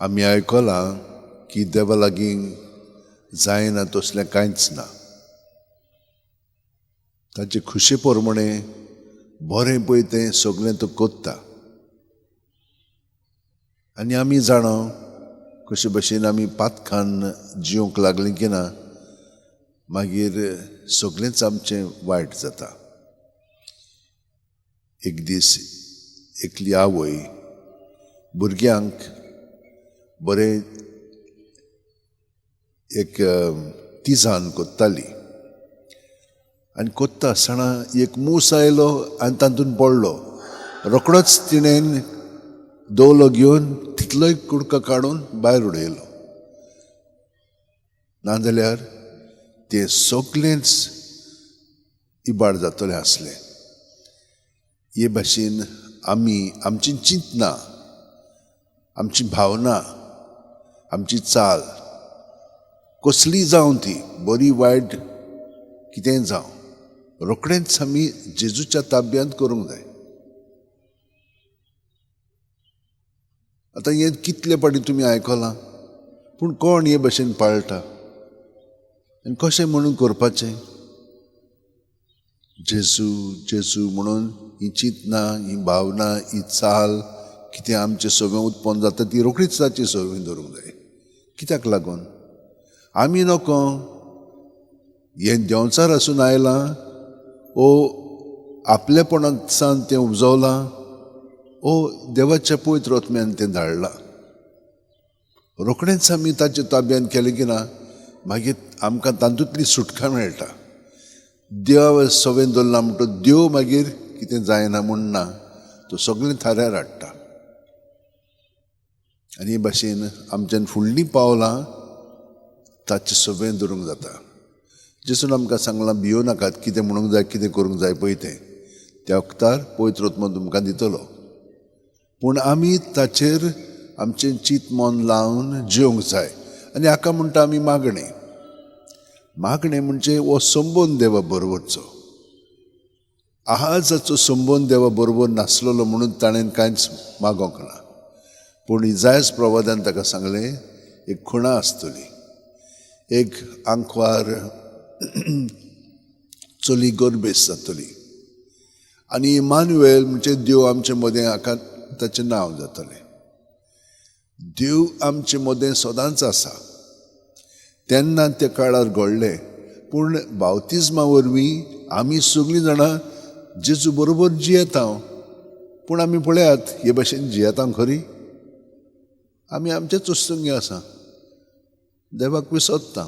आमी आयकलां की देवा लागीं जायना तसलें कांयच ना. ताचे खुशे प्रमाणे बरें पळय तें सगळें तो कोत्ता. आनी आमी जाणा कशे भशेन आमी पातखान जिवंक लागलीं की ना, मागीर सगळेंच आमचें वायट जाता. एक दीस एकली आवय भुरग्यांक बरें एक तिजान कोत्ताली आनी कोत्ता आसतना एक मूस आयलो आनी तातूंत पडलो. रोखडोच तिणें दोलो घेवन तितलोय कुडको काडून भायर उडयलो, नाजाल्यार तें सगळेंच इबाड जातलें आसलें. हे भाशेन आमी आमची चिंतना, आमची भावना, आमची चाल कसली जावं, ती बरी वायट कितेंय जावं, रोखडेंच आमी जेजूच्या ताब्यांत करूंक जाय. आतां हें कितले फावटी तुमी आयकलां, पूण कोण हे भशेन पाळटा आनी कशें म्हणून करपाचें? जेजू जेजू म्हणून ही चिंतना, ही भावना, ही चाल कितें आमचें सगळें उत्पन्न जाता ती रोखडीच ताची सगळीं धरूंक जाय. कित्याक लागून आमी नको हें देंवचार आसून आयलां ओ आपलेपणांतसान तें उपजवलां ओ देवाच्या पवित्र आत्म्यान तें धाडलां. रोखडेंच आमी ताच्या ताब्यान केलें की ना, मागीर आमकां तातूंतली सुटका मेळटा. देवा सवें दवरला म्हणटो देव मागीर कितें जायना म्हूण ना, तो सगळें थाऱ्यार हाडटा. आनी हे भाशेन आमच्यान फुडलीं पावलां ताचें सवें धरूंक जाता. जेजून आमकां सांगलां, भियो नाकात, कितें म्हणूंक जाय, कितें करूंक जाय पळय तें त्या वखदार पवित्र आत्मो तुमकां दितलो. पूण आमी ताचेर आमचें चिंत मन लावन जिवंक जाय. आनी हाका म्हणटा आमी मागणें. मागणें म्हणजे हो संबंद देवा बरोबरचो. आहाजाचो संबंद देवा बरोबर नासलेलो म्हणून ताणें कांयच मागोंक ना. पूण इजायस प्रवादान ताका सांगलें, एक खुणा आसतली, एक आंकवार चली गर्भेस जातली आनी इमानुएल म्हणजे देव आमचे मदें, हाका ताचें नांव जातलें. देव आमचे मदें सदांच आसा. तेन्ना त्या काळार घडलें, पूण बावतिज्मा वरवीं आमी सगळीं जाणां जेजू बरोबर जियेता. पूण आमी पळयात हे भाशेन जियेता खरी, आमी आमचेच उस्तुंगे आसा, देवाक विसरता.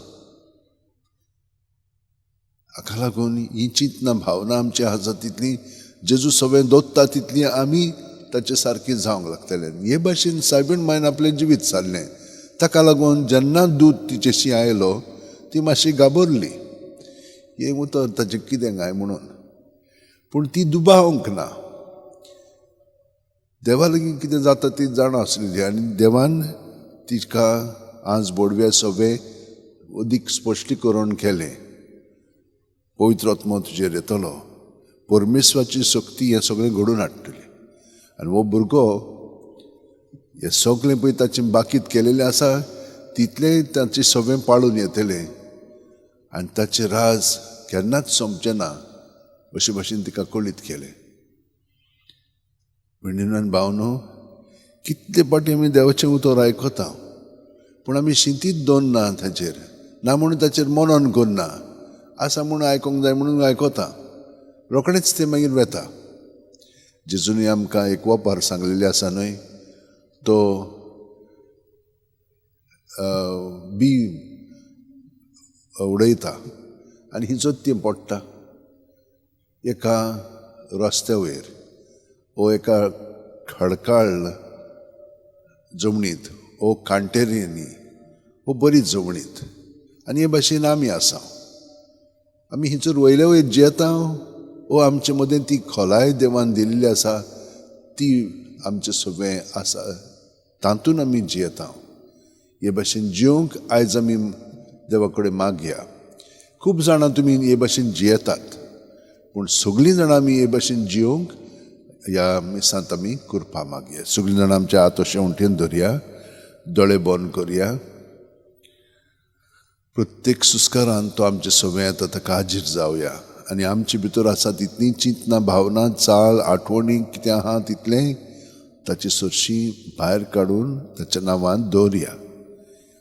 हाका लागून ही चिंतना भावना आमची आसा तितली जेजू सगळें दोत्ता तितली आमी ताचे सारकी जावंक लागतले. हे भाशेन सायबीण मायन आपलें जिवीत सारलें. ताका लागून जेन्ना दूत तिचेशी आयलो ती मातशी घाबरली, हें उतर ताचें कितें काय म्हणून. पूण ती दुबावंक ना. देवा लागीं कितें जाता ती जाणा आसलेली आनी देवान तिका आज बोडव्या सगळें अदीक स्पश्टीकरण केलें. पवित्र आत्मो तुजेर येतलो, परमेश्वराची शक्ती हें सगळें घडोवन हाडटली. आनी हो भुरगो हें सगळें पळय ताचें बाकीत केलेलें आसा तितलें ताचें सगळें पाळून येतलें आनी ताचें राज केन्नाच सोंपचें ना अशे भाशेन तिका कळीत केलें. भयणीन भावनो, कितले फावटी आमी देवाचें उतर आयकता, पूण आमी शिंतीत दवरना ताचेर, ना म्हणून ताचेर मनन करना. आसा म्हणून आयकूंक जाय म्हणून आयकता, रोखडेंच तें मागीर वेता. जेजूनी आमकां एक वपार सांगलेली आसा न्हय, तो बी उडयता आनी हिचोच ती पडटा एका रस्त्या वयर ओ एका खडकाळ जमनीत ओ कांटेरींनी ओ बरी जमनीत. आनी हे भाशेन आमी आसा, आमी हिचोर वयले वयर जियेता ओ आमचे मदें ती खोलाय देवान दिल्ली आसा ती आमचें सगळें आसा, तातूंत आमी जियेता. हे भाशेन जिवंक आयज आमी देवा कडेन मागया. खूब जाणां तुमी हे भाशेन जियेतात, पूण सगळीं जाणां आमी हे भाशेन जिवंक ह्या मिसांत आमी कृपा मागया. सगळीं जाणां आमच्या हात अशें उंटेन धरया दोळे बंद करया. प्रत्येक सुस्कारान तो आमचे सवंय येता ताका हाजीर जावया आनी आमचे भितर आसा तितलीं चिंतना, भावना, चाल, आठवणी कितें आहा तितलें ताचे सरशी भायर काडून ताच्या नांवान दवरया.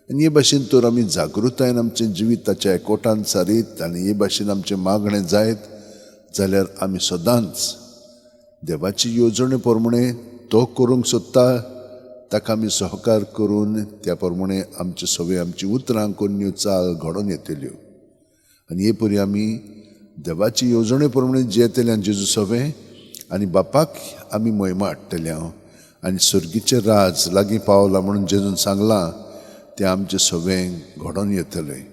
आनी हे भाशेन तर आमी जागृतायेन आमचें जिवीत ताच्या एकवटान सारीत आनी हे भाशेन आमचें मागणें जायत जाल्यार आमी सदांच देवाची येवजणे प्रमाणे तो करूंक सोदता ताका आमी सहकार करून त्या प्रमाणे आमचे सगळे आमची उतरां कोन्न्यो चाल घडोवन येतल्यो. आनी हे परी आमी देवाची येवजणे प्रमाणे जियेतले आनी जेजू सवें आनी बापाक आमी मोहिमा हाडटले हांव आनी सर्गीचें राज लागीं पावलां म्हणून जेजून सांगलां तें आमचें सगळें घडोवन येतलें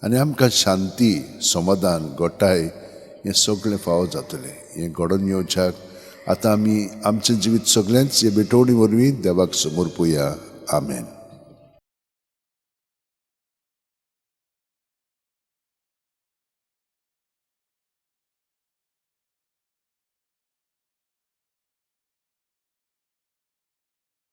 आनी आमकां शांती, समाधान, गोटाय हें सगळें फावो जातलें. हें घडोवन येवच्याक आतां आमी आमचें जिवीत सगळेंच हे भेटवणी वरवीं देवाक समर्पुया. आमेन.